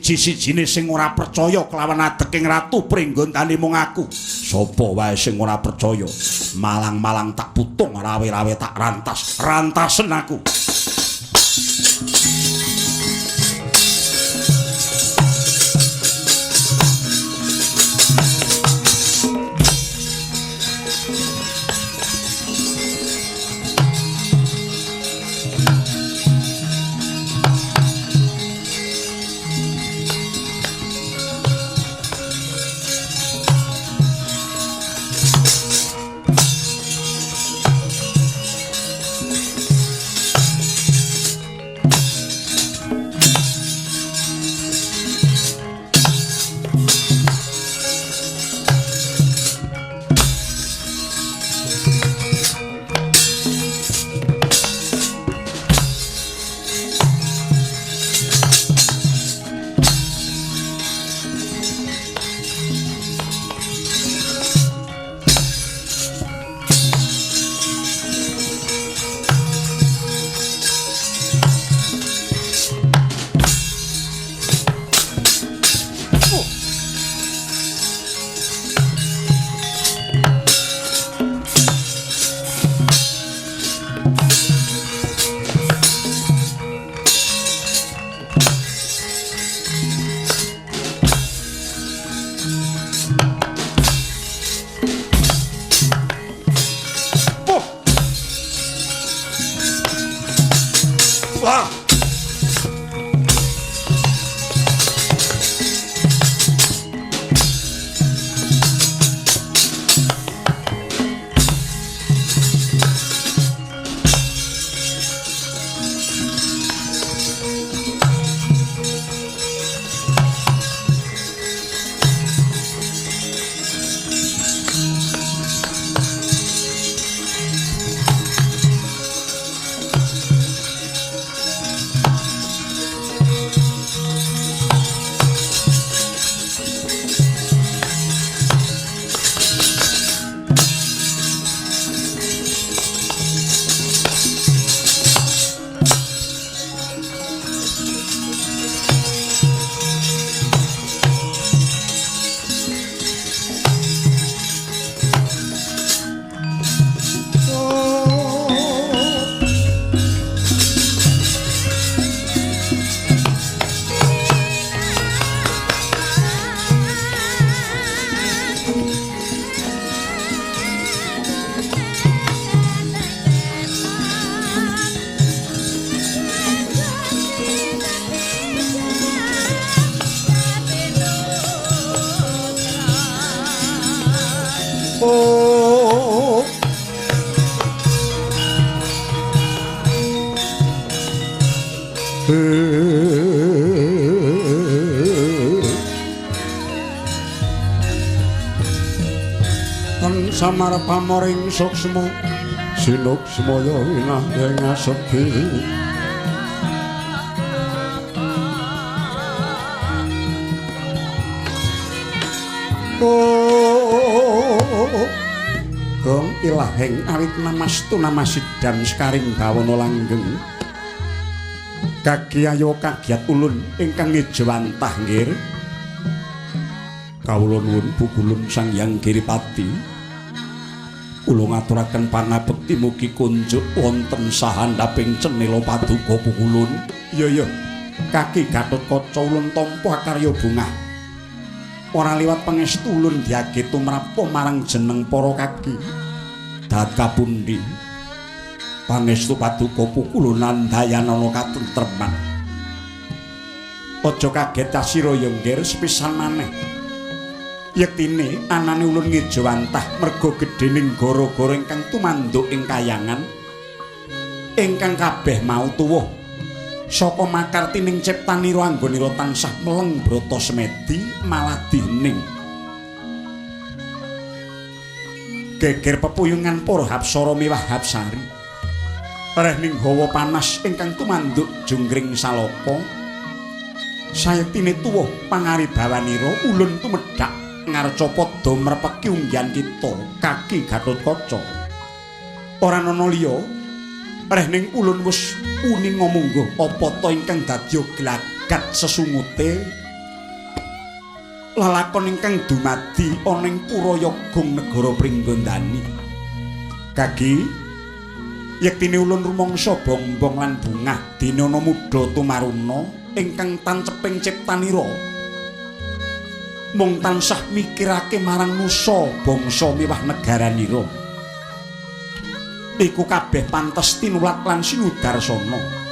Siji-sijine sing ora percaya kelawan adeking Ratu Pringgondani mung aku. Sapa wae sing ora percaya, malang-malang tak putung, rawe-rawe tak rantas, rantasen aku. Samar pamoring suksma sinuksmaya winah ing asepi. Gong ilaheng awit namastu namasidam sekaring bawana langgeng. Kaki ayo kagiat ulun ingkang ngejewantah nggir. Kawula nuwun pukulun Sang Hyang Giripati. Kula ngaturaken pangabekti mugi kunjuk wonten sahandaping cenela paduka pukulun. Iya iya. Kaki Gatotkaca ulun tampa karya bungah. Ora liwat pangestu ulun diage tumrap marang jeneng para kaki. Dat kapundi? Pangestu paduka pukulun andayanana katentreman. Aja kaget asira ya nggir sepisan maneh. Yektine anane ulun ngejawantah merga gedhening gara-gara ingkang tumanduk ing kayangan ingkang kabeh mau tuwuh saka makartining ciptanira anggonira tansah meleng brata semedi maladining geger pepuyungan para hapsara miwah hapsari rehning hawa panas ingkang tumanduk junggring salaka sayektine tuwuh pangaribawanira ulun tumedhak ngarca padha mrepeki unggihan kita kaki Gatotkaca. Ora ana liya rehning ulun wis uninga mungguh apa ta ingkang dadya glagat sesungute Lalakon ingkang dumadi ana ing Pura Yagung negara Pringgondani. Kaki yektine ulun rumangsa bongbong lan bungah dene ana muda tumaruna ingkang tanceping ciptanira. Mung tansah mikirake marang nusa bangsa miwah negaranira. Iku kabeh pantes tinulat lan sinudarsana.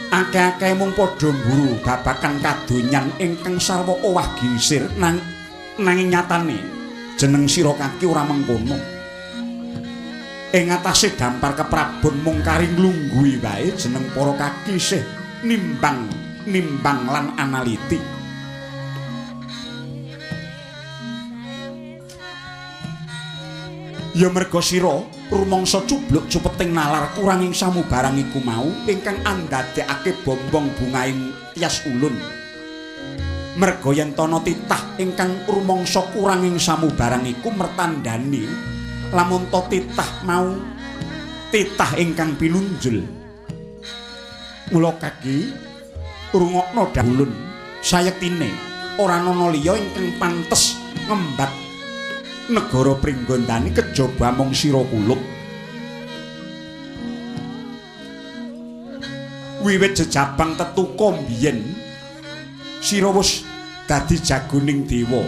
Akeh-akeh mung padha mburu babagan kadonyan ingkang sarwa owah gingsir nanging nyatane jeneng sira kaki ora mengkono. Ing atase dampar keprabon mung kari nglungguhi wae jeneng para kaki sih nimbang nimbang lan analiti. Ya merga sira rumangsa cubluk cupeting nalar kuranging samubarang iku mau ingkang andadekake bombong bungaing tyas ulun. Merga yen tana titah ingkang rumangsa kuranging samubarang iku mertandani lamun ta titah mau titah ingkang pinunjul. Mula kaki rungokno dahulun sayektine ora ana liya ingkang pantes ngembat negara Pringgondani kejaba mung sira kulup. Wiwit jejabang tetuka mbiyen sira wis dadi jagoning dewa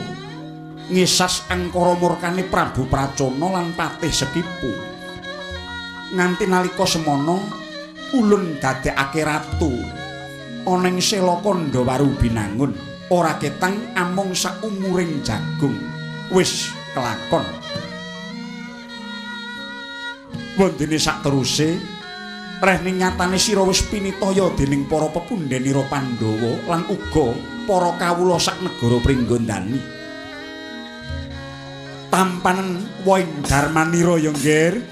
ngisas angkara murkane Prabu Pracona lan Patih Sekipu. Nganti nalika semono ulun dadekake ratu ana ing Sela Kandha Binangun, ora ketang amung saumuring jagung wis kelakon. Wondene sakteruse rehning nyatane sira wis pinitaya dening para pepundhenira Pandhawa lan uga para kawula sak negara Pringgondani. Tampanen woing darmanira ya, Nggir.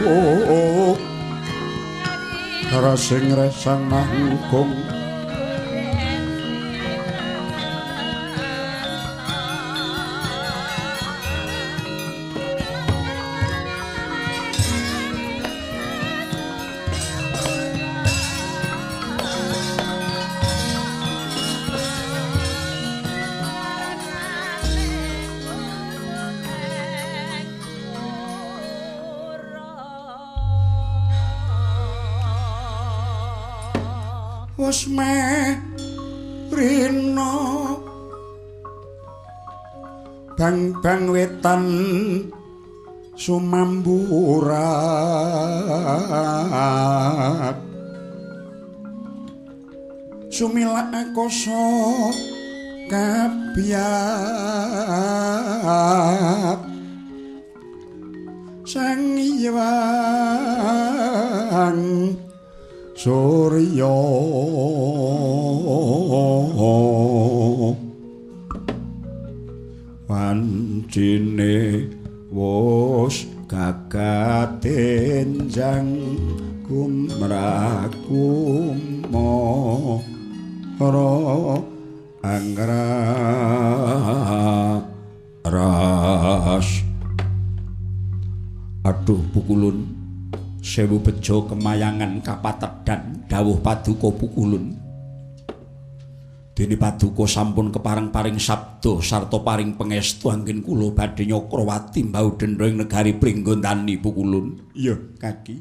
Oh, rasing resang nanggung wis rina bang-bang wetan sumamburak sumilak akasa kabyak sang Hyang Surya wancine wus gagatenjang kumrakumara angras. Aduh pukulun sewu bejo kemayangan kapatedan dawuh paduka pukulun. Dene paduka sampun kepareng paring sabda sarta paring pangestu anggen kula badhe nyakrawati mbau dendha ing negari Pringgondani pukulun. Iya, kaki.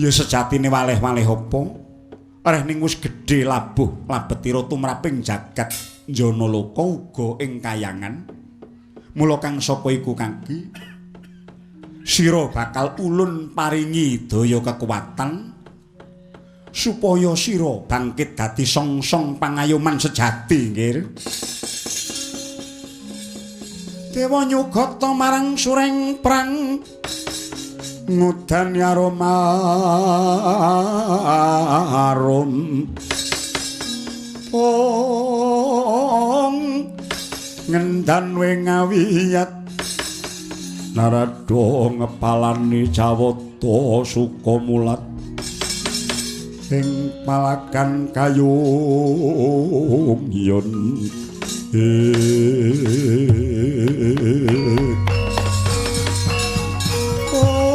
Ya sejatine waleh-waleh apa? Rehning wis gedhe labuh labetira tumraping jagat Janaloka uga ing kayangan. Mula kang saka iku kaki sira bakal ulun paringi daya kekuatan supaya sira bangkit dadi songsong pangayoman sejati, nggir. Dewa nyugata marang sureng prang ngudani aroma arum ong ngendan wengawiyat narada ngepalani jawata sukamulat ing palakan kayung yun. Oh.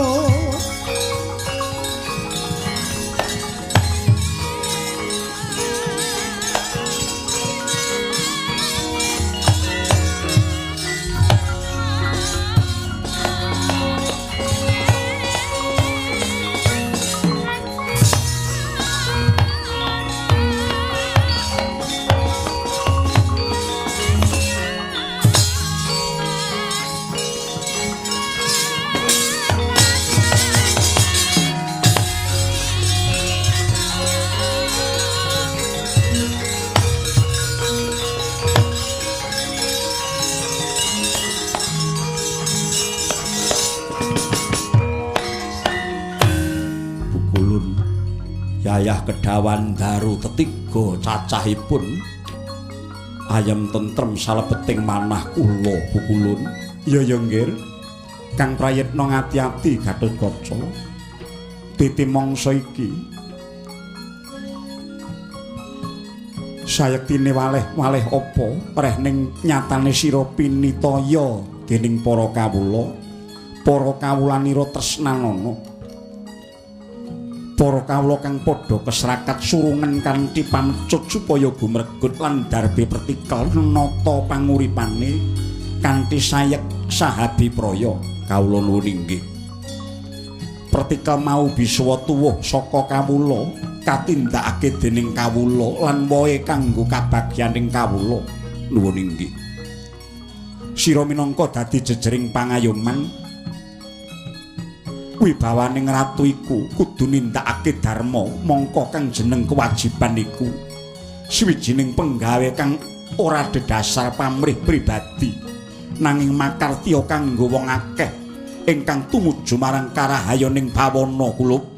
Gayah kedawan daru tetiga cacahipun ayem tentrem salebeting manah kula pukulun. Iya ya nggir. Kang prayitna ngati-ati Gatotkaca. Titi mangsa iki sayektine waleh-waleh apa reh ning nyatane sira pinitaya dening para kawula. Para kawulanira tresnanana. Para kawula kang padha kesrakat surungen kanthi pamecut supaya gumregut lan darbe pertikel nata panguripane kanthi sayek sahabipraya. Kawula nuwun inggih. Pertikel mau bisa tuwuh saka kawula katindakake dening kawula lan wohe kanggo kabagyaning kawula. Nuwun inggih. Sira minangka dadi jejering pangayoman wibawaning ratu iku kudu nindakake dharma mongko kang jeneng kewajiban iku sawijining penggawe kang ora dedasar pamrih pribadi nanging makartya kanggo wong akeh ingkang tumuju marang karahayoning bawana kulup.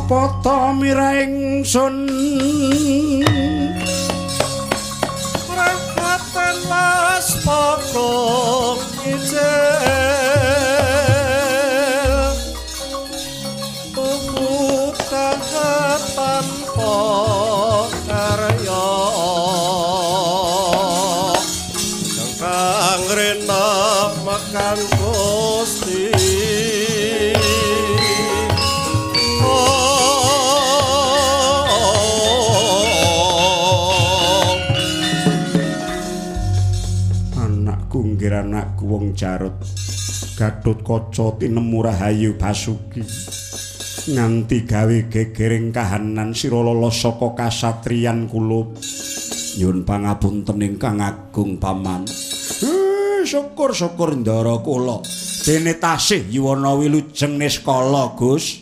Pata miraingsun prapatan las pokok ijel tuku tahapan karya kang rena makan Gusti. Anakku wong Jarot Gatotkaca tinemu rahayu Basuki nganti gawe gegering kahanan sira lolos saka kasatriyan kulup. Nyuwun pangapunten ingkang agung paman. Syukur-syukur ndara kula dene tasih yuwana wilujeng niskala Gus.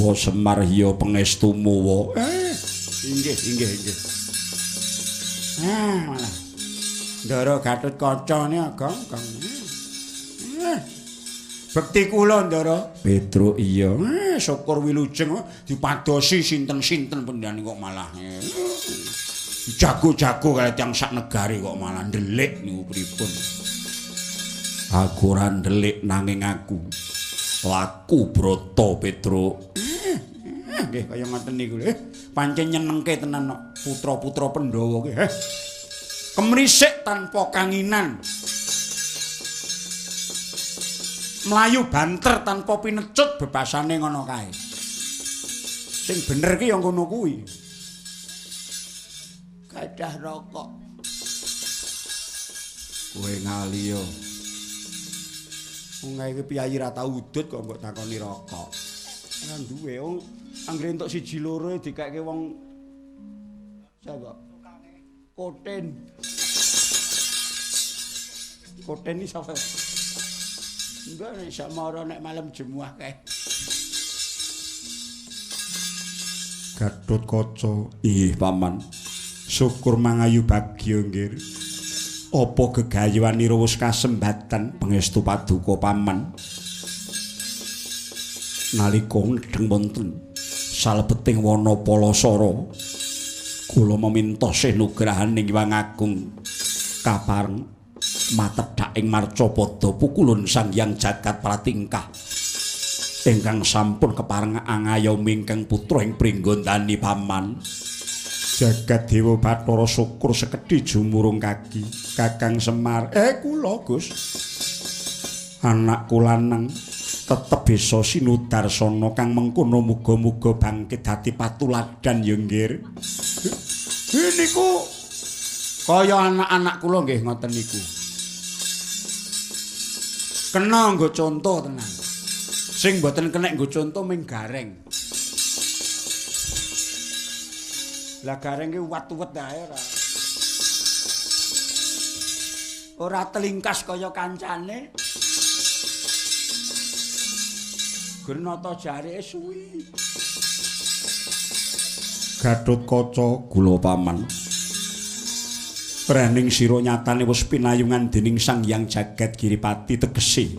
Wa Semar hiya pangestumu wa. Inggih inggih inggih. Ah malah Ndara Gatotkaca ne Gong Gong. Bekti kula Ndara. Petruk iya. Syukur wilujeng dipadosi sinten-sinten pendhane kok malah. Jago-jago kaya tiyang sak negari kok malah ndelik niku pripun. Aku ora ndelik nanging aku laku brata Petruk. Nggih kaya ngoten niku lho. Pancen nyenengke tenan kok putra-putra Pandhawa ki. Kemrisik tanpa kanginan. Mlayu banter tanpa pinecut bebasane ngono kae. Sing bener ki ya ngono kuwi. Gadah rokok. Kowe ngali yo. Wong iki piyayi ra tau udut kok mbok takoni rokok. Ora duwe wong anggere entuk siji loro dikeke wong sapa? Koten. Koten iki sapa? Enggak nek sak mara nek malam Jemuah kae. Gatotkaca, inggih paman. Syukur mangayu bagya nggih. Apa gegayuhanira wis kasembatan pangestu paduka paman? Nalika nedheng wonten salebeting wana Palasara, kula meminta sih nugrahaning Hyang Agung Kapareng matedhak ing marcapada pukulun Sang Hyang Jagat Pratingkah ingkang sampun kepareng angayomi ingkang putra ing Pringgondani paman. Jagat Dewa Bathara syukur sekedhi jumurung kaki Kakang Semar. Kula Gus. Anakku lanang tetep bisa sinudarsana kang mengkono muga-muga bangkit dadi patuladan ya nggir. Niku kaya anak-anak kula nggih ngoten niku. Kena nggo conto tenan. Sing mboten kenek nggo conto ming Gareng. Lah Gareng ki uwat-uwet ae ora. Ora telingkas kaya kancane. Gurnata jarike suwi. Gathotkaca kula paman. Rening sira nyatane wis pinayungan dening Sang Hyang Jagat Giripati tegese.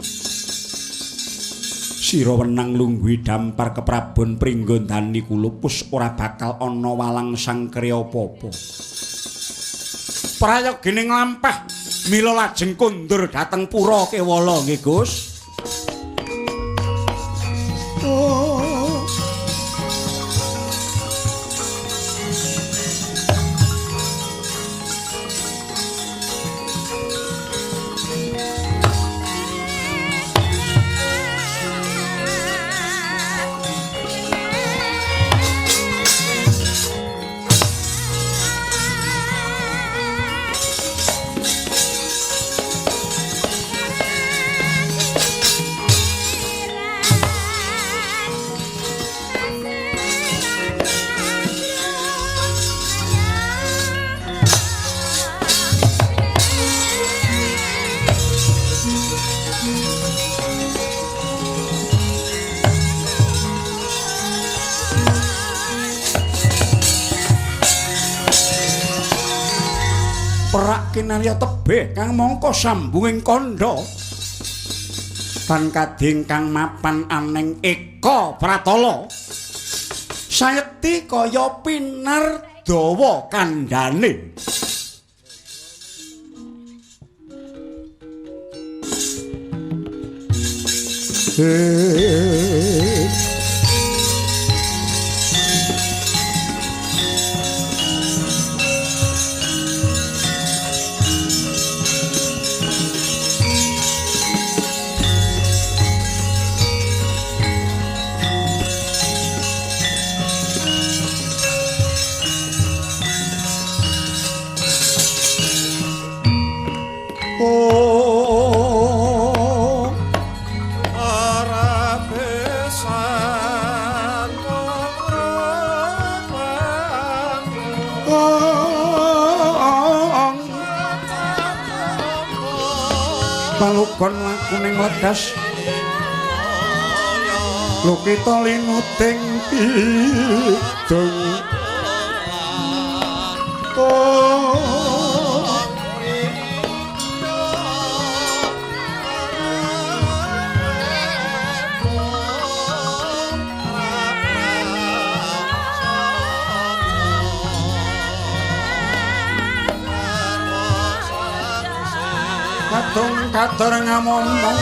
Sira wenang lungguhi dampar keprabon Pringgondani kula pus ora bakal ana walang sangkre apa-apa. Prayogene nglampah mila lajeng kondur dhateng pura Kewala nggih Gus. Perak kinarya tebih kang mangka sambunging kandha tan kadhe kang mapan aneng eka pratala sayekti kaya pinar dawa kandhane. Palukon lakune ngledas lukita linuting kidung. Kadung katur ngamomong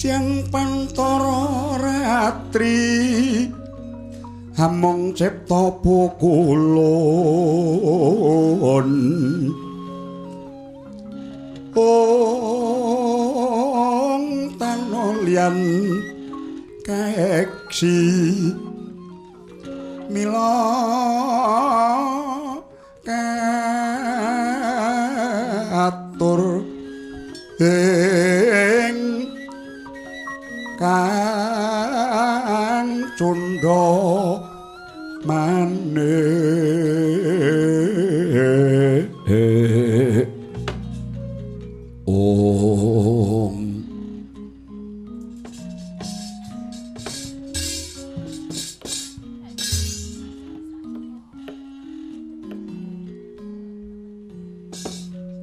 siang pantara ratri among cipta pukulun. Ong tanolyan kaeksi mila katon. Om.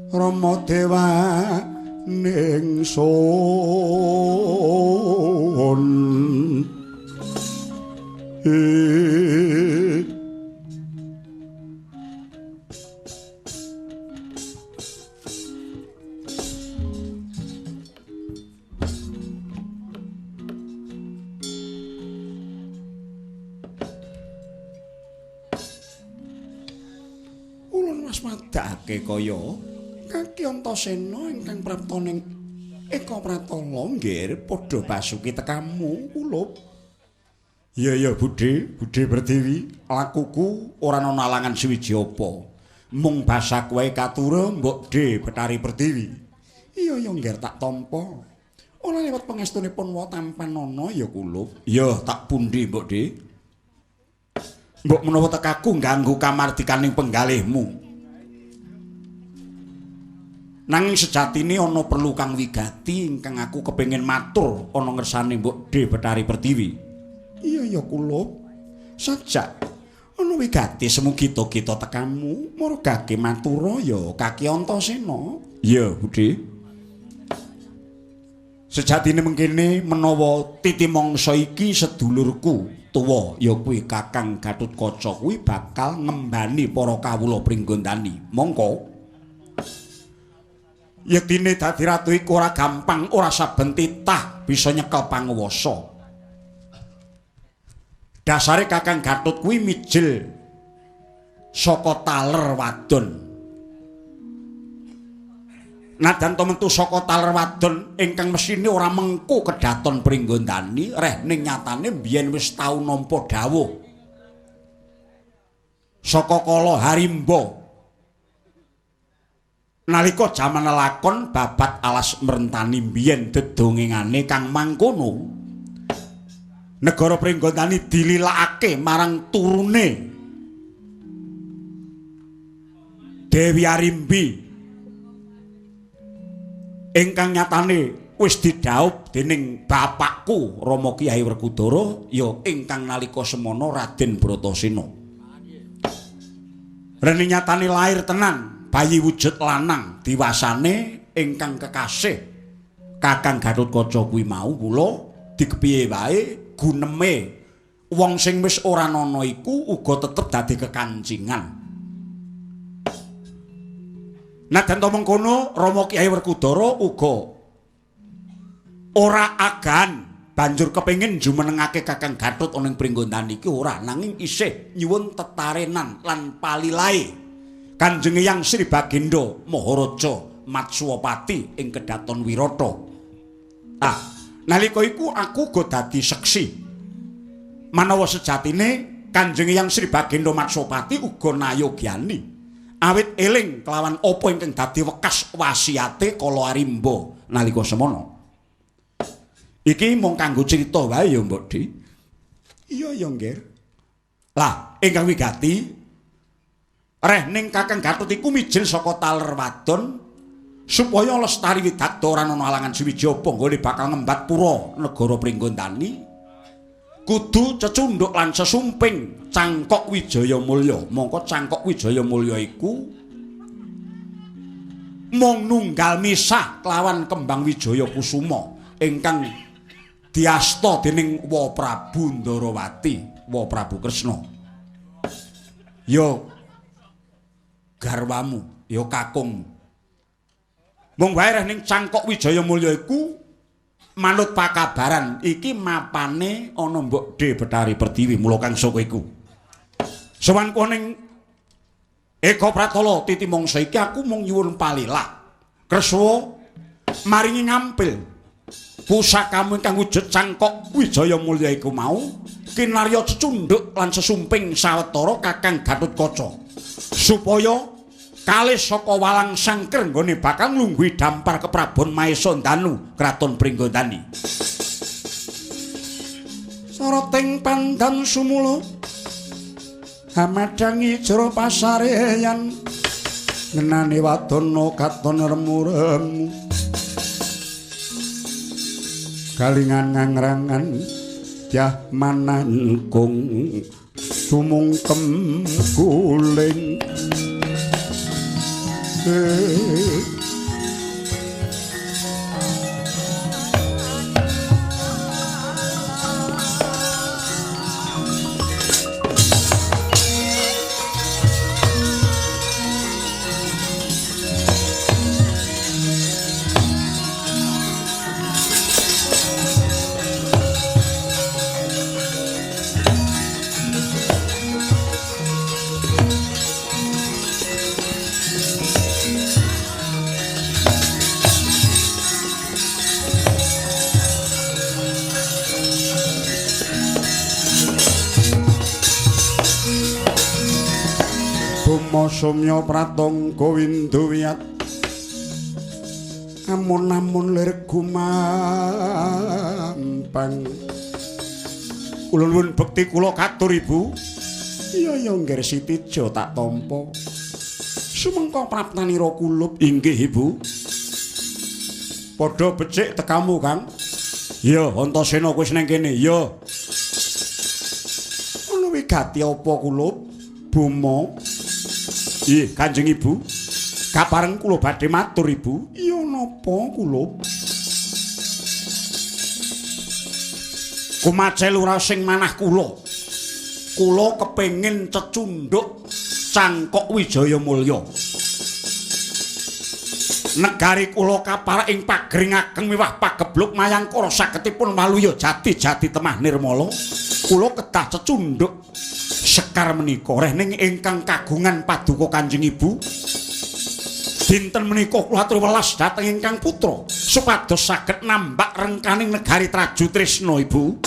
Rama dewa ningsun Ulun waspadake kaya Kaki Antasena ingkang prapta ning Eka Pratala nggih padha basuki tekamu kulup. Iya iya Budhe, Budhe Pertiwi, lakuku ora ana alangan suwiji apa. Mung basak wae katura Mbok De Betari Pertiwi. Iya iya nggih tak tampa. Ora liwat pangestunipun wa tampanana ya kulup. Iya tak pundi Mbok De. Mbok menawa tekaku ngganggu kamardikaning penggalihmu. Nanging sejatine ana perlu kang wigati ingkang aku kepengin matur ana ngersane Mbok De Betari Pertiwi. Iya ya kulup. Sajak ana wigati semugita-gita tekamu murgake matura ya Kaki Antasena. Iya, Budhe. Sejatine mengkene menawa titi mangsa iki sedulurku tuwa ya kuwi Kakang Gatotkaca kuwi bakal ngembani para kawula Pringgondani. Mongko yektine dadi ratu iku ora gampang, ora saben titah bisa nyekel panguwasa. Dasare Kakang Gatot kuwi mijil saka taler wadon. Nadan to metu saka taler wadon ingkang mesine ora mengku kedaton Pringgondani, reh ning nyatane biyen wis tau nampa dawuh saka Kala Harimba. Nalika jaman lelakon babat alas merentani biyen dedongengane kang mangkono, negara Pringgondani dililakake marang turune Dewi Arimbi ingkang nyatane wis didhaup dening bapakku Rama Kyai Werkudara ya ingkang nalika semono Raden Bratasena. Rene nyatane lair tenan bayi wujud lanang diwasane ingkang kekasih Kakang Gatotkaca kuwi mau kula dikepiye wae guneme wong sing wis ora ana iku uga tetep dadi kekancingan. Nadan to mengkono Rama Kyai Werkudara uga ora agan banjur kepengin jumenengake Kakang Gatot ana ing Pringgondani iki ora, nanging isih nyuwun tetarenan lan palilahe Kanjeng Eyang Sri Bagindo Maharaja Matswapati ing Kedaton Wirata. Ah, nalika iku aku uga dadi seksi. Manawa sejatine Kanjeng Eyang Sri Bagindo Matswapati uga nayogyani awit eling kelawan apa ingkang dadi wekas wasiate Kala Arimba nalika semono. Iki mung kanggo crita wae ya Mbok Di. Iya ya nggih. Lah, ingkang wigati reh ning Kakang Gatot iku mijil saka taler wadon supaya lestari widakda ora ana alangan suwiji apa nggone bakal ngembat pura negara Pringgondani kudu cecunduk lan sesumping Cangkok Wijaya Mulya. Mongko Cangkok Wijaya Mulya iku mung nunggal misah kelawan Kembang Wijaya Kusuma ingkang diasta dening Wa Prabu Ndarawati, Wa Prabu Kresna. Ya garwamu, ya kakung. Mung wae reh ning Cangkok Wijaya Mulya iku manut pakabaran iki mapane ana Mbok De Betari Pertiwi mula kang saka iku. Sowanku ning Eka Pratala titi mangsa iki aku mung nyuwun palilah. Kresna maringi ngampil pusakamu ingkang wujud Cangkok Wijaya Mulya iku mau kinarya cecunduk lan sesumping sawetara Kakang Gatotkaca supaya kalih saka walang sangker nggone bakal nglungguhi dampar keprabon Mahesa Ndanu Kraton Pringgondani. Sarating pandan sumula Hamadangi jero pasareyan ngenani wadana katon remu-remu galingan ngangrangan dyah manangkung sumungkem guling. Sumya pratangga windhuwiyat amun-amun lir gumampang. Kula nuwun bekti kula katur Ibu. Iya ya Ngger Sitija tak tampa. Sumengko praptanira kulup. Inggih Ibu. Padha becik tekamu Kang. Iya Antasena wis nang kene. Iya. Ana wigati apa kulup? Boma. Nggih, Kanjeng Ibu. Kapareng kula badhe matur Ibu. Iya napa kulup? Kumacel ora sing manah kula. Kula kepengin cecundhuk Cangkok Wijaya Mulya. Negari kula kaparak ing pagring ageng miwah pagebluk mayangkara sagetipun waluya jati-jati temah nirmala. Kula kedah cecundhuk sekar menika rehning ingkang kagungan paduka Kanjeng Ibu. Dinten menika kula atur welas dhateng ingkang putra supados saged nambak rengkaning negari Traju Trisna Ibu.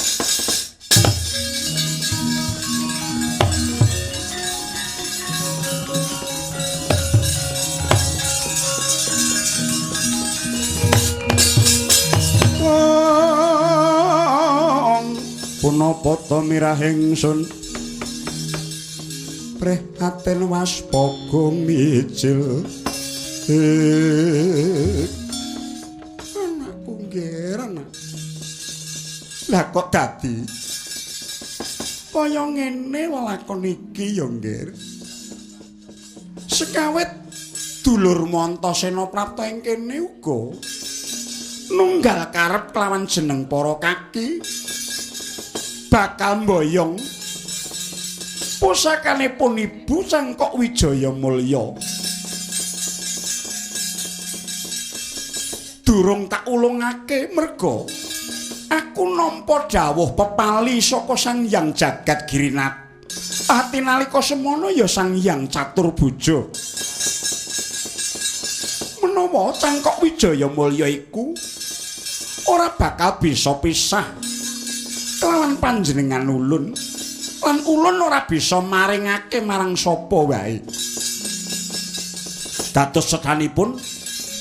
Punapa ta mirah ingsun prihatin waspaga mijil. Anakku nggih anak. Lah kok dadi kaya ngene lelakon iki ya nggih. Sekawit dulurmu Antasena prapta ing kene uga nunggal karep kelawan jeneng para kaki bakal mboyong pusakanipun Ibu Cangkok Wijaya Mulya. Durung tak ulungake merga aku nampa dawuh pepali saka Sang Hyang Jagat Girinat. Ati nalika semono ya Sang Hyang Caturbuja. Menawa Cangkok Wijaya Mulya iku ora bakal bisa pisah kelawan panjenengan ulun. Lan ulun ora bisa maringake marang sapa wae. Dados sedanipun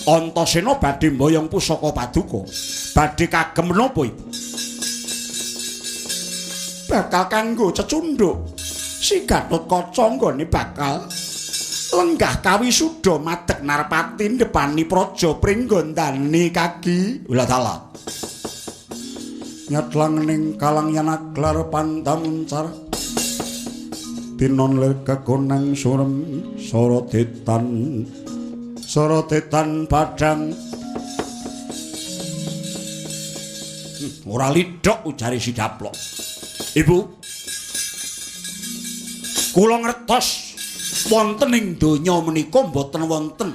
Antasena badhe mboyong pusaka paduka. Badhe kagem menapa Ibu? Bakal kanggo cecundhuk si Gatotkaca nggone bakal lenggah kawisuda madeg narpati ndepani praja Pringgondani kaki. Ulah dalah. Nyetlang ning kalang yanaglar pandamuncar tinon lir kekonang surem sorotetan sorotetan padang. Ora lidhok ujare si Daplok. Ibu, kula ngertos wonten ing donya menika mboten wonten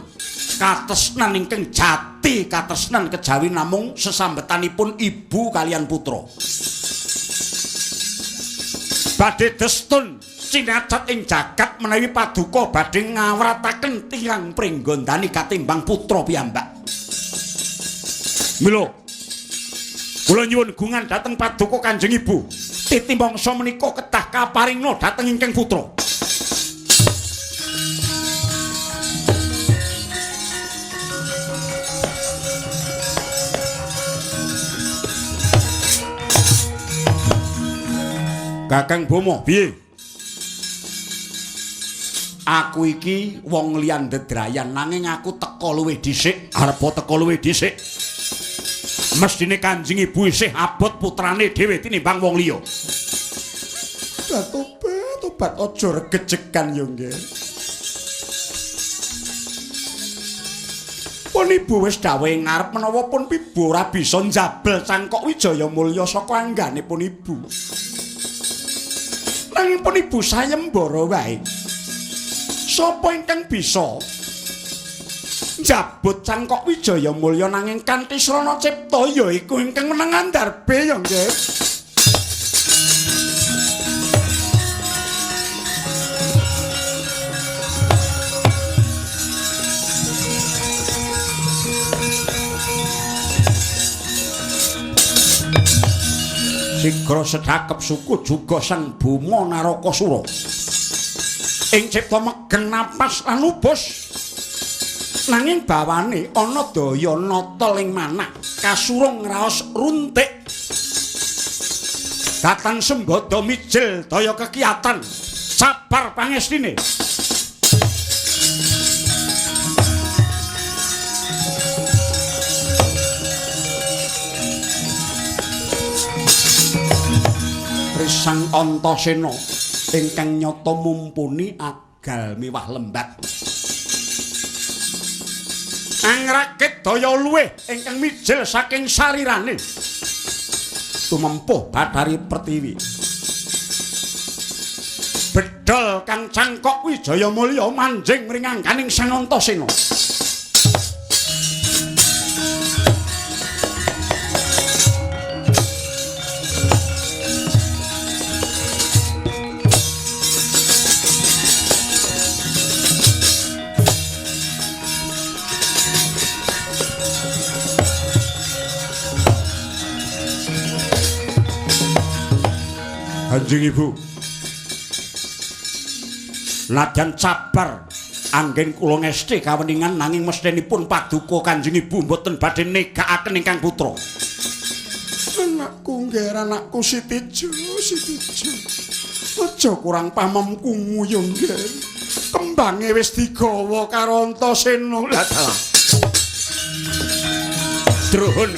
katresnan ingkang jati katresnan kejawi namung sesambetanipun ibu kalian putra. Badhe destun cinacat ing jagat menawi paduka badhe ngawrataken tiyang pringgondani katimbang putra piyambak. Mila kula nyuwun gungan dhateng paduka Kanjeng Ibu. Titi mangsa menika kedah kaparingna dhateng ingkang putra. Kakang Bomo, piye? Aku iki wong liyan dedrayan nanging aku teka luwih dhisik, arepa teka luwih dhisik. Mesthine Kanjeng Ibu isih abot putrane dhewe tinimbang wong liya. Tobat, tobat aja regejekan yo nggih. Pun ibu wis dawuh ngarep menawa pun ibu ora bisa njabel cangkok Wijaya Mulya saka angganipun ibu. Nanging pun ibu sayembara wae. Sapa ingkang bisa njabut cangkok Wijaya Mulya nanging kanthi srana cipta ya iku ingkang meneng andarbe ya nggih. Sigra sedhakep suku juga Sang Buma Narakasura. Ing cipta megeng napas lan ubus. Nanging bawane ana daya nata ing manah kasurung ngraos runtik. Datan sembada mijil daya kekiyatan. Sabar pangestine. Sang Antasena ingkang nyata mumpuni agal miwah lembat. Angrakit daya luwih ingkang mijil saking sarirane. Tumempuh Bathari Pertiwi. Bedhol kang cangkok Wijaya Mulya manjing mringangkaning Sang Antasena. Kanjeng Ibu, nadyan sabar anggen kula ngesti kaweningan nanging mesthenipun paduka Kanjeng Ibu mboten badhe negakaken ingkang putra. Anakku nggih, anakku Sitijo, Sitijo. Aja kurang pamemkumu ya nggih. Kembange wis digawa karo Antasena. Lah dalah. Druhun.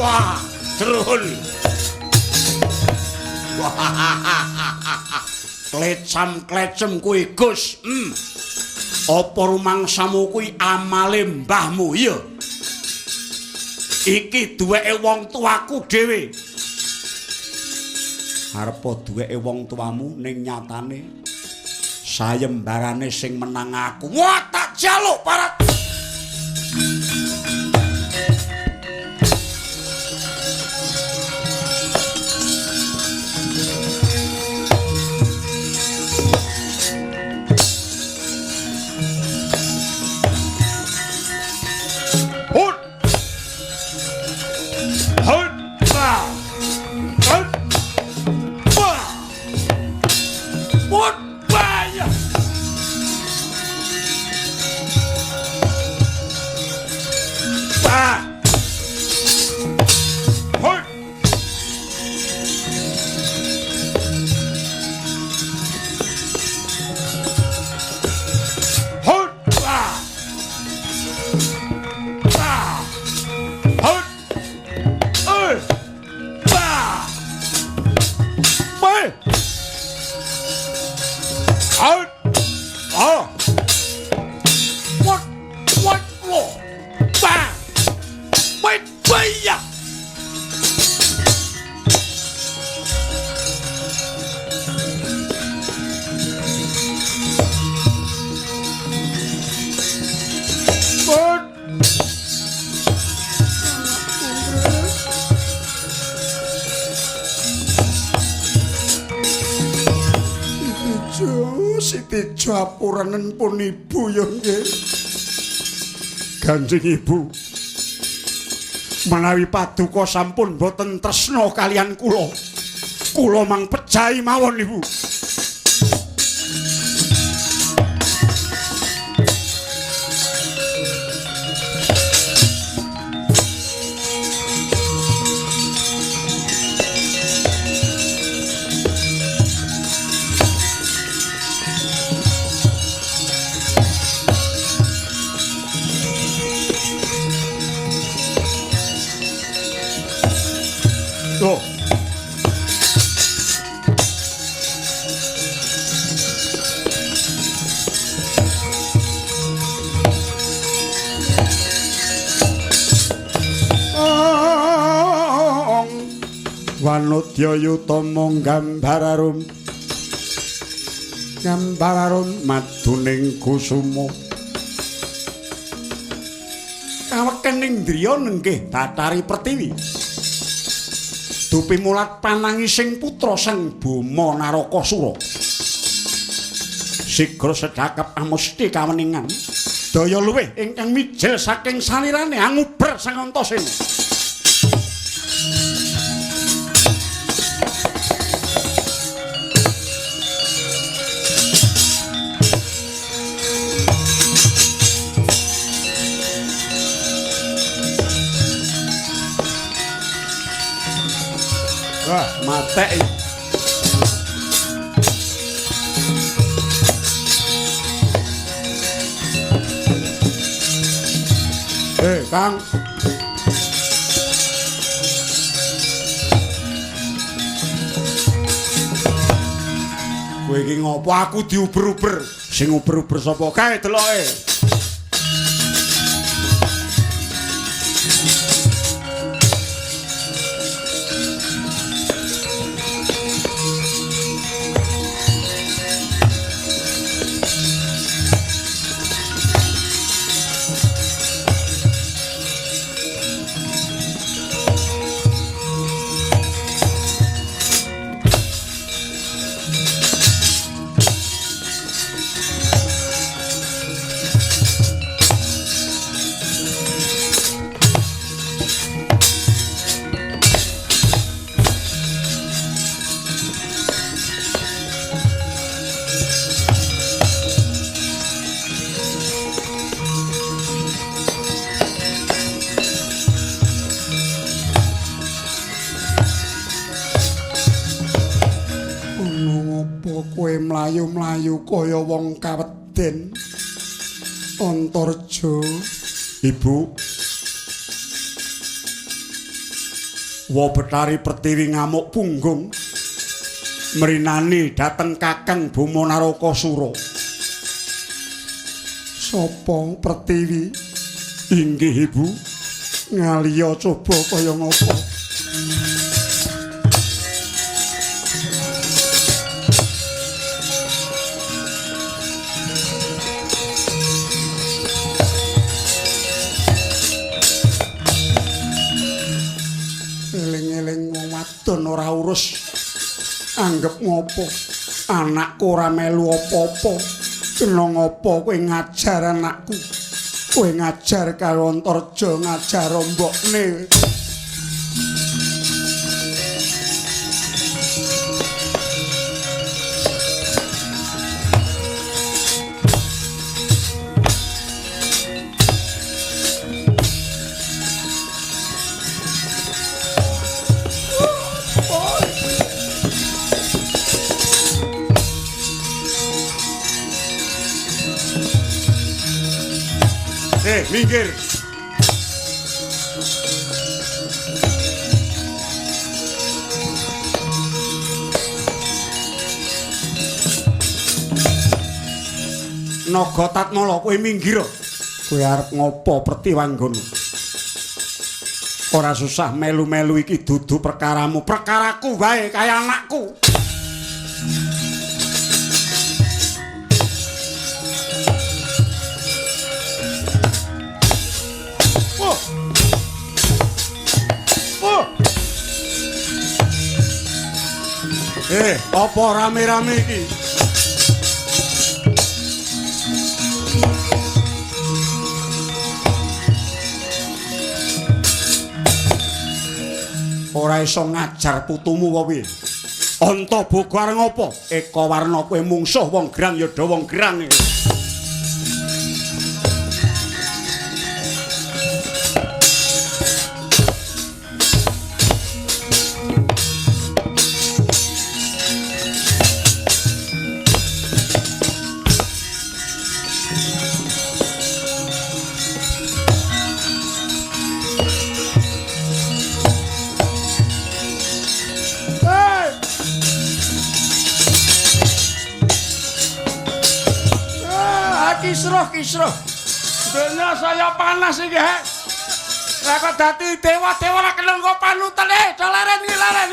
Wah, druhun. Klecam-klecem kuwi, Gus. Apa rumangsamu kuwi amale mbahmu? Iya. Iki duweke wong tuaku dhewe. Arepa duweke wong tuamu ning nyatane sayembarane sing menang aku. Wah, tak jaluk parat. Sitijo apuranen pun ibu ya nggih. Kanjeng Ibu, menawi paduka sampun boten tresna kalian kula, kula mang pejahi mawon Ibu. Loh. Wanudya yutama gambararum gambararum maduning kusuma kawekening driya nenggih Bathari Pertiwi dupimulat panangising putra Sang Boma Narakasura. Sigra sedhakep amusti kaweningan daya luwih ingkang mijil saking salirane anguber Sang Antasena. Wah, matek. Kang. Kowe iki ngopo aku diuber-uber? Sing uber-uber sapa kae deloke? Mlayu-mlayu kaya wong kaweden. Antarja. Ibu. Wa Bathari Pertiwi ngamuk punggung mrinani dhateng Kakang Boma Narakasura. Sapa Pertiwi? Inggih Ibu. Ngaliya coba kaya ngapa? Eling-eling wong wadon ora urus. Anggep ngopo? Anakku ora melu apa-apa. Kena ngopo kowe ngajar anakku? Kowe ngajar karo Antarja, ngajar mbokne. Minggir. Naga Tatmala, kowe minggir. Kowe arep ngopo Pertiwanggono? Ora susah melu-melu iki dudu perkaramu, perkaraku wae kaya anakku. Apa rame-rame iki? Ora iso ngajar putumu apa piye? Antaboga arep ngopo? Eka Warna kowe mungsuh wong gerang ya do wong gerang. Kisruh. Donya saya panas iki, he. Lah kok dadi dewa-dewa ora kena nggo panutan, do leren iki leren.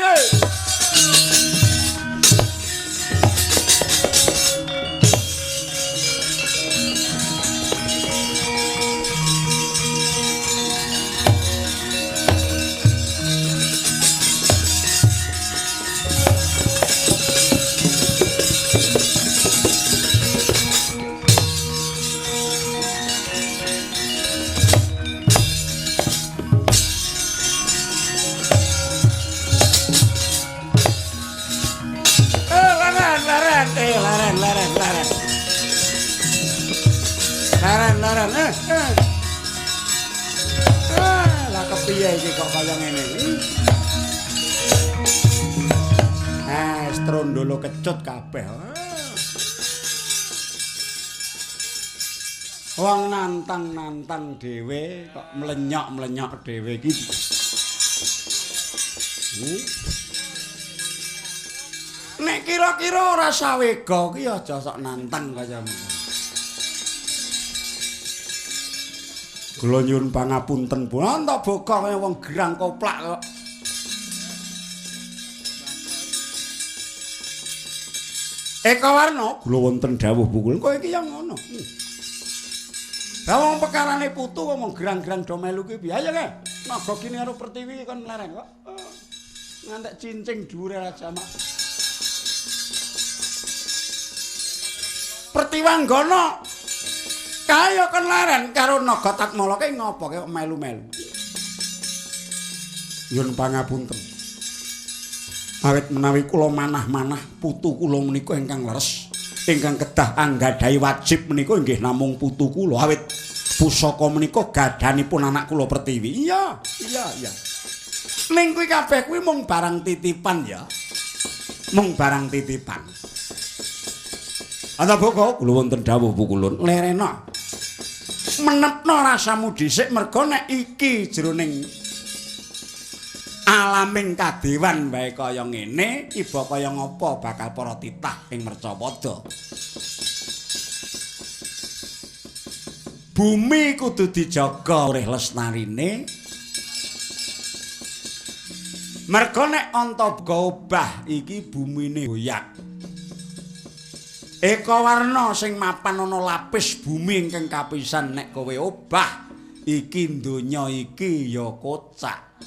Leren. Lah kepiye iki kok kaya ngene iki? Strondolo kecut kabeh. Wong nantang-nantang dhewe kok mlenyok-mlenyok dhewe iki. Nek kira-kira ora sawega ki aja sok nantang kaya ngono. Kula nyuwun pangapunten, Bu. Antaboga kaya wong gerang koplak kok. Eka Warna, kula wonten dawuh Bu. Kok iki ya ngono. Lah wong pekarane putu wong gerang-gerang do melu ki piye? Ayo ke. Naga gini karo Pertiwi kon leren kok. Ngantek cincing dhuwure raja mak. Pertiwanggana kaya kon leren karo Naga Tatmala ki ngopo kok melu-melu. Nyuwun pangapunten. Awit menawi kula manah-manah putu kula menika ingkang leres, ingkang kedah anggadhahi wajib menika inggih namung putu kula. Awit pusaka menika gadhanipun anak kula Pertiwi. Iya, iya, iya. Ning kuwi kabeh kuwi mung barang titipan ya. Mung barang titipan. Antaboga kula wonten dawuh Bu Kulun. Lerena. Menepno rasamu dhisik merga nek iki jroning alaming kadewan wae kaya ngene, iba kaya ngapa bakal para titah ing mercapada. Bumi kudu dijaga urih lestarine. Merga nek Antaboga obah iki bumine goyak. Eka Warna sing mapan ana lapis bumi ingkang kapisan nek kowe obah iki donya iki ya kocak.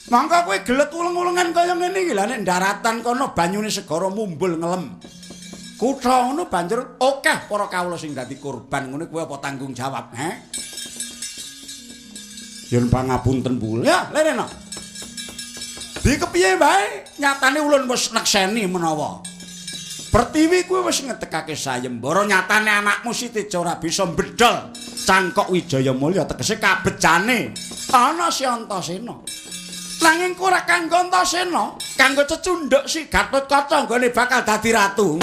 Mangka kowe gelet uleng-ulengan kaya ngene iki lha nek daratan kono banyune segara mumbul ngelem. Kutha ngono banjur akeh para kawula sing dadi korban ngono kowe apa tanggung jawab, he? Yen pangapunten Bu. Ya, lerena. Di kepiye wae nyatane ulun wis nekseni menawa Pertiwi kuwi wis ngetekake sayembara nyatane anakmu Siteja ora bisa mbedhol cangkok Wijaya Mulya tegese kabejane ana si Antasena. Nanging ora kanggo Antasena, kanggo cecundhuk si Gatotkaca nggone bakal dadi ratu.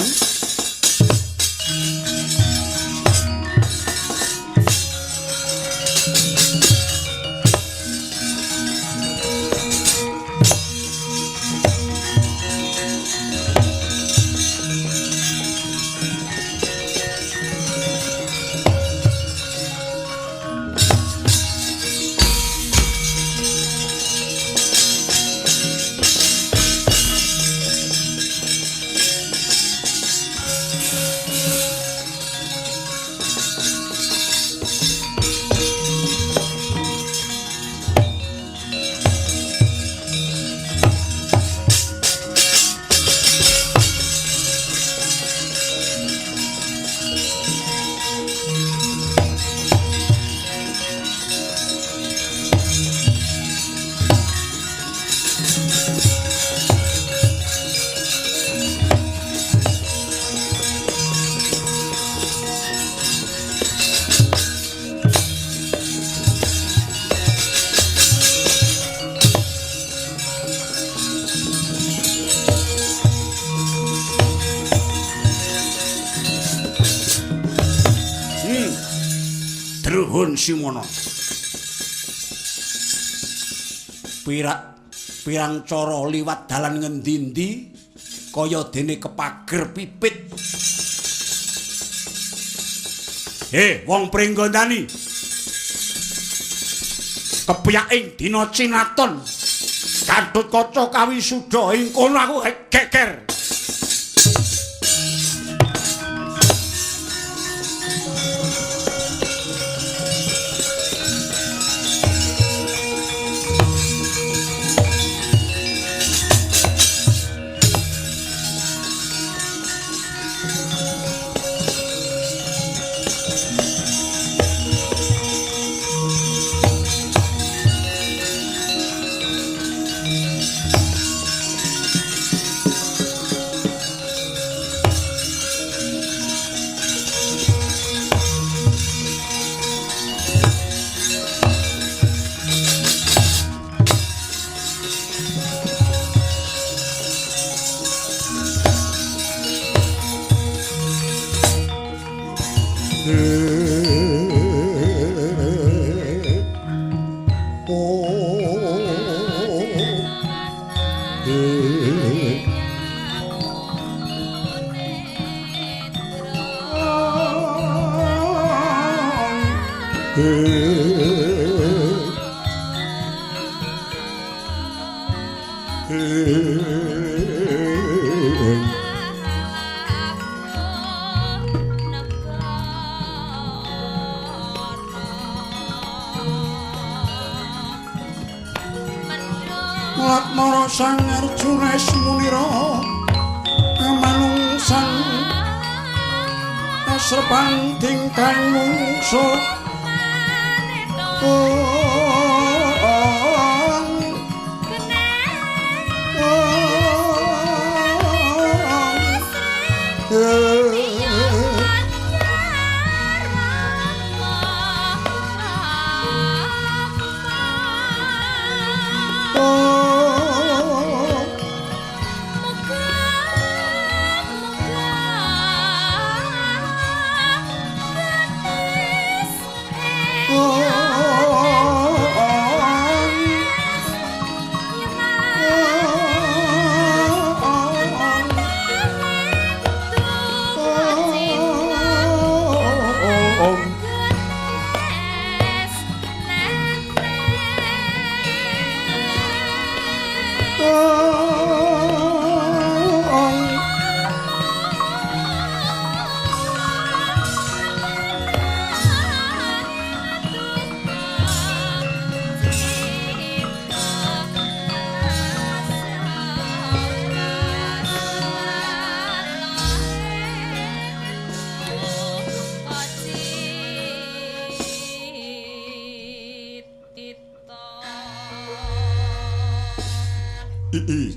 Druhun Simono. Pirang cara liwat dalan ngendi-endi kaya dene kepager pipit. Wong Pringgondani. Kepiyaking dina cinaton. Gatotkaca kawisuda ing kono aku geger. Latmara Sang Arjuna Munira manungsan asrepan tingkang mungsuh.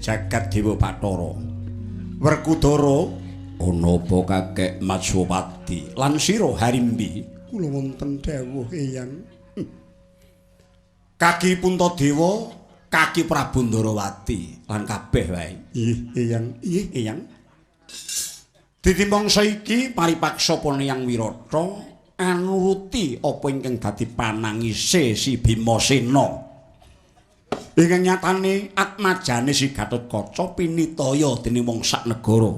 Jagat Dewa Bathara Werkudara ana apa kakek Matswapati lan sira Harimbi? Kula wonten dawuh Eyang. Kaki Puntadewa, kaki Prabu Ndarawati lan kabeh wae. Nggih Eyang, nggih Eyang. Ditimbang saiki paripaksa Poniyang Wirata anuruti apa ingkang dadi panangise si Bimasena. Ingkang nyatane atmajane si Gatotkaca pinitaya dening wong sak negara.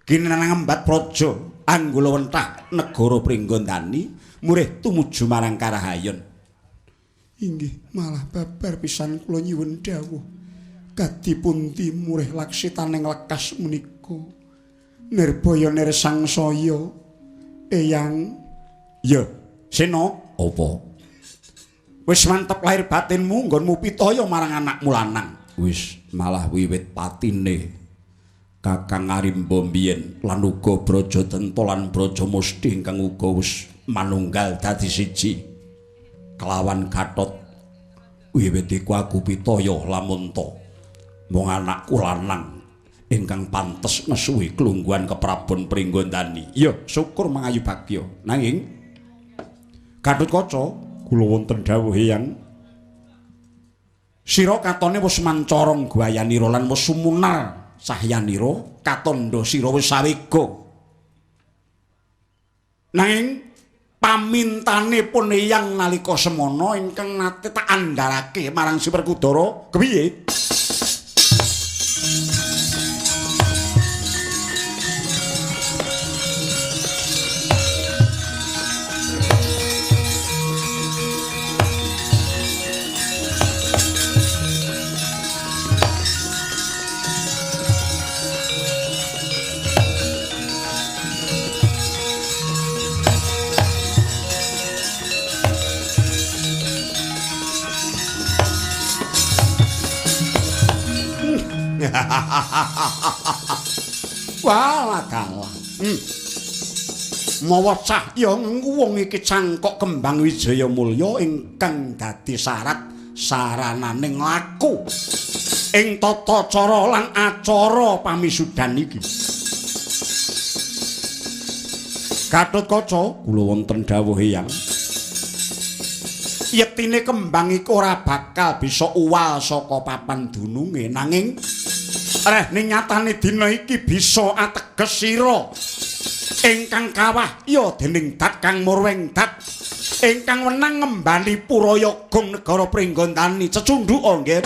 Kinanang ngembat praja anggula wentah negara Pringgondani murih tumuju marang Karahayon. Inggih, malah babar pisan kula nyuwun dawuh. Kadi pundi murih laksitaning lekas menika? Nirbaya nirsangsaya. Eyang. Ya, Sena, apa? Wis mantep lahir batinmu nggonmu pitaya marang anakmu lanang. Wis malah wiwit patine Kakang Arimba mbiyen lan uga Brajadenta lan Brajamusti ingkang uga wis manunggal dadi siji kelawan Gatot. Wiwit iku aku pitaya lamun ta mung anakku lanang ingkang pantes nesuhi klungguhan keprabon Pringgondani. Ya, syukur mangayu bagya. Nanging Gatotkaca, kula wonten dawuh Eyang. Sira katone wis mancorong guayanira lan wis sumunar cahyanira, katandha sira wis sawega. Nanging Pamintane pun eyang nalika semana ingkang nate tak andharake marang Si Werkudara. Kepiye? Walah kalah. Mawa cahya wong iki cangkok kembang Wijaya Mulya ingkang dadi syarat saranane nglaku ing tata cara lan acara pamisudan iki. Gatotkaca, kula wonten dawuh Eyang. Yektine kembang iku ora bakal bisa uwal saka papan dununge, nanging reh ning nyatane dina iki bisa ateges sira ingkang kawahya dening Dat Kang Murweng Dat ingkang wenang ngembali Purayagung negara Pringgondani. Cecundhuka nggih.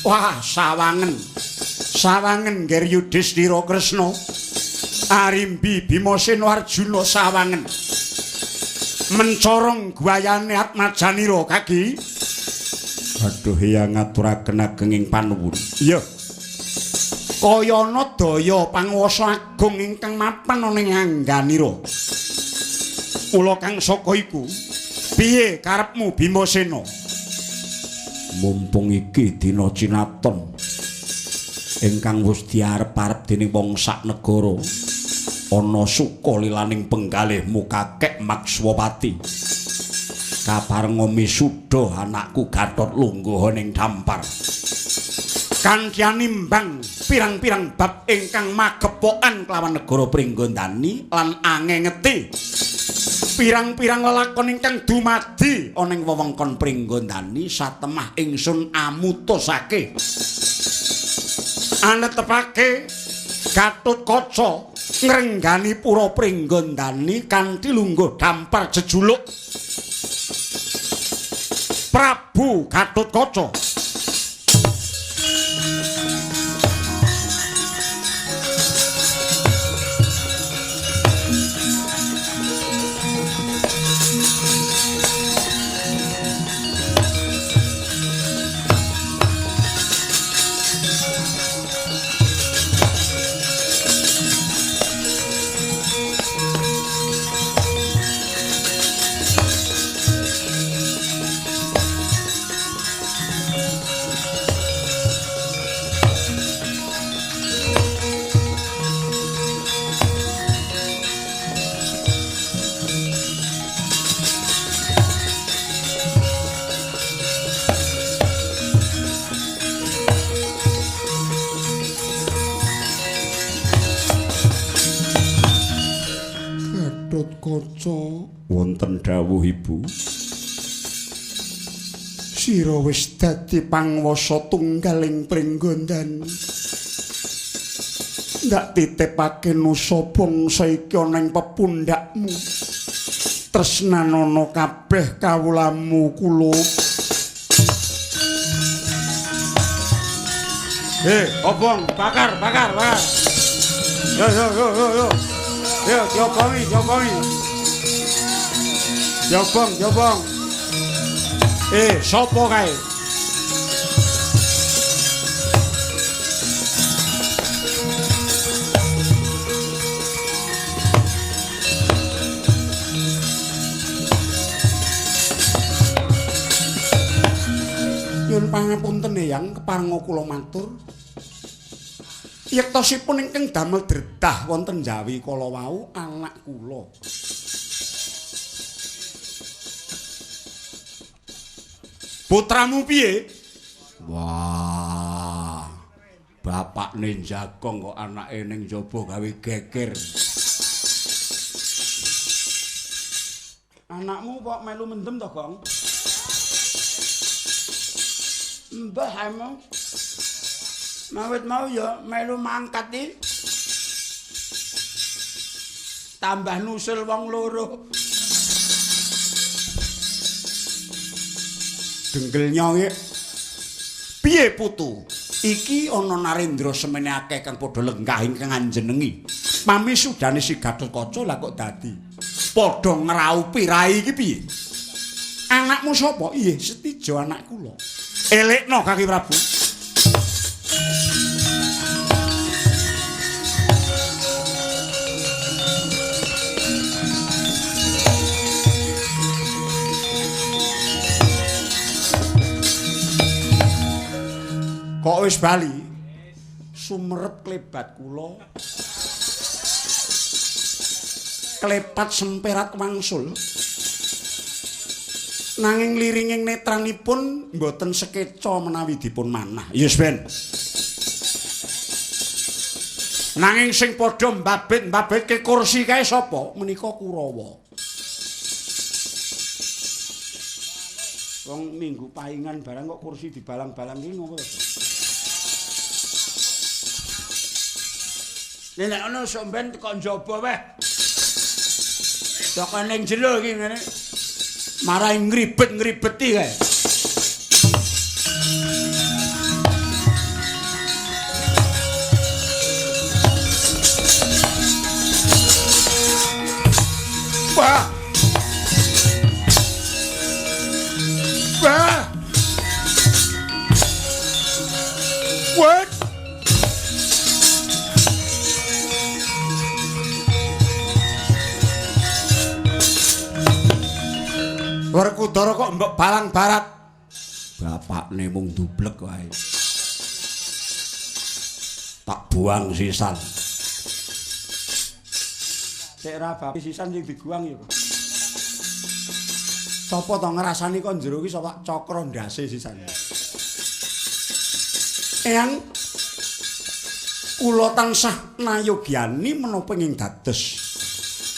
Wah, sawangen. Sawangen Nger Yudhistira Kresna. Arimbi Bimasena Arjuna sawangen. Mencorong guayane Atmajanira kaki. Aduh, ya ngaturaken agenging panuwun. Iya. Kayana daya panguwasa agung ingkang mapan ana ing angganira. Kula kang saka iku, piye karepmu Bimasena? Mumpung iki dina cinaton ingkang wis diarep-arep dening wong sak negara, ana suka lilaning penggalihmu kakek Makswapati. Kaparenga misuda anakku Gatot lungguh ning dampar. Kanthi nimbang pirang-pirang bab ingkang magepokan kelawan negara Pringgondani lan angengeti pirang-pirang lelakon ingkang dumadi ana ing wewengkon Pringgondani, satemah ingsun amutusake anetepake Gatotkaca ngrenggani pura Pringgondani kanthi lungguh dampar jejuluk Prabu Gatotkaca. Wonten dawuh Ibu, sira wis dadi panguwasa tunggal ing Pringgondani. Ndak titipake nusa bangsa iki ana ing pepundhakmu. Tresnanana kabeh kawulamu kula. Obong, bakar, bakar, bakar. Yo yo yo yo yo. Yo, diopongi, diopongi. Diobong, diobong. Sapa kae? Nyuwun pangapunten Eyang, keparenga kula matur. Yektosipun ingkang damel dredah wonten Jawi kala wau anak kula. Putramu piye? Wah, Bapakne jagong kok anake ning jaba gawe geger. Anakmu kok melu mendem to, Gong? Mbah emang mawit mau ya melu mangkat iki. Tambah nusul wong loro. Dengkel nyoke. Piye putu? Iki ana Narendra semene akeh kang padha lenggah ingkang anjenengi. Pamisudane si Gatotkaca lah kok dadi padha ngraupi rai iki piye? Anakmu sapa? Iya, Setijo anak kula. Elekno Kaki Prabu. Kok wis bali? Sumerep klebat kula. Klepat semperat wangsul. Nanging liringing netranipun mboten sekeca menawi dipun manah. Yes ben. Nanging sing padha mbabit-mbabitke kursi kae sapa? Menika Kurawa. Wong minggu pahingan barang kok kursi dibalang-balang iki ngopo to? Nek ana sok ben teko njaba weh. Teko ning jero iki ngene. Marai ngribet-ngribeti kae. Wah. Wah. What? Werkudara kok mbok balang barat. Bapakne mung dublek wae. Tak buang sisan. Sik ra bapak sisan sing diguang ya. Sapa to ngrasani kok jero iki sapa cakra ndase sisan. Eyang kula tansah nayogyani menapa ing dados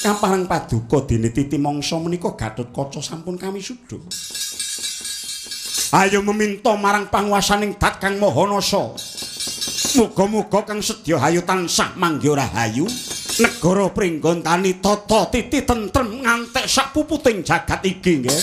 kapareng paduka dene titi mangsa menika Gatotkaca sampun kawisuda. Ayo meminta marang panguwasaning Dat Kang Maha Nasa. Muga-muga kang sedya hayu tansah manggih rahayu, negara pringgontani tata titi tentrem ngantek sak puputing jagat iki nggih.